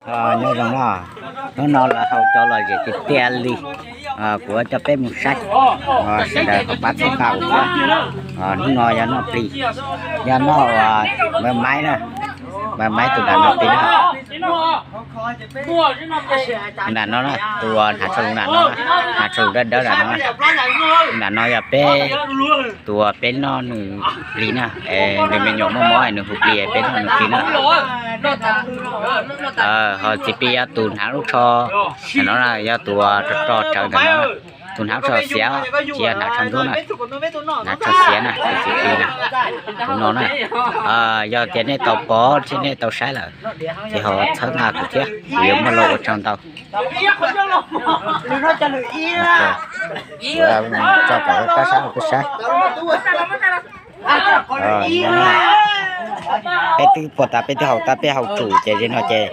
Nyob zoo no, hnub no lawv haus cov lom zem tiag tiag li. Kuv coj peb mus saib, sawv daws ho pab txhawb nqa kuv thiab. Hnub no yog noj plig, yog noj ua maiv na, maiv tus nram no plig na. Nram no na, tus hnav tsho lus nram no, hnav tsho lus dawb dawb nram no. Nram no yog peb, tus peb noj nws plig na, nws me nyuam muaj mob nws hu plig peb noj nws plig na. Ho txiv plig yog tus hnav lub tsho, no yog tus rog rog tsawv ntawm no. Tus hnav tsho xiav, tsis yog hnav tsho ntsuab na, hnav tsho xiav na, tus txiv plig na. Tus no na, yog tias nej tau pom thiab nej tau saib lawm, ces ho txhawb nqa kuv thiab, kuv yuav muaj lus ua tsaug ntau. Tso kom kab sab rau peb saib. Peb twb puag tas, peb twb haus tas, peb haus tsum ces ze no ces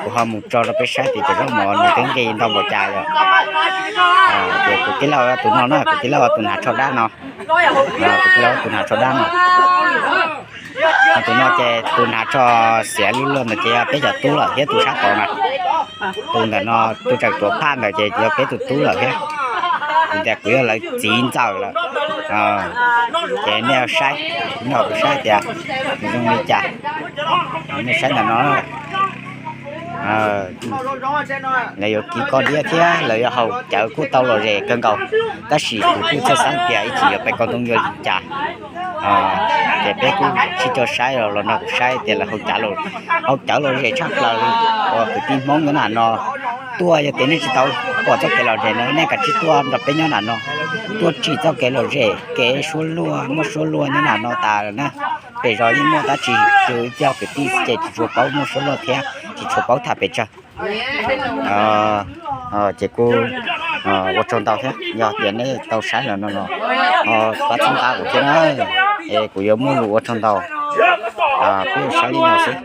kuv ho mus tso rau peb saib tias cov zaub mov nws twb nqi ntau npaum cas yom. Ces kuv tij laug tus no na, kuv tij laug tus hnav tsho dab no, kuv tij laug tus hnav tsho dab no. Tus no ces tus hnav tsho xiav lub luaj ntawd ces yog peb cov tub lawm thiab tus sab tod na. Tus ntawm no tus tseem tuav phaj ntawd ces yog peb tus tub lawm thiab. Vim tias kuv yog lawv txiv ntxawm lawm. Ces nej saib, nej saib tias nws zoo li cas. Nej saib ntawm no, lawv yuav kis koj diab thiab lawv yuav haus cawv kuj tau lom zem kawg nkaus, tab sis kuv kuj txhawj xav tias ib tsam yuav peb koj ntoo yuav li cas. Ces peb kuj sib coj saib los nrog kuv saib tias lawv haus cawv lom zem tshaj plaws li. Uas kwv tij Hmoob nyob nram no tuaj, yog tias nej tsis tau pom txoj kev lom zem no nej kav tsij tuaj nrog peb nyob nram no, tuaj tsim txoj kev lom zem kev suab luaj, muaj suab luaj nyob nram no tas lawm na. Pem zos yeej muaj tab sis tsuas cog kwv tij ces tsis tshua paub muaj suab luaj thiab tsis tshua paub tham pes tsawg. Ces kuj ua tsaug ntau thiab, yog tias nej tau saib lawm no los pab txhawb nqa kuv thiab na, es kuv yuav muaj lus ua tsaug ntau. Peb saib li no xwb.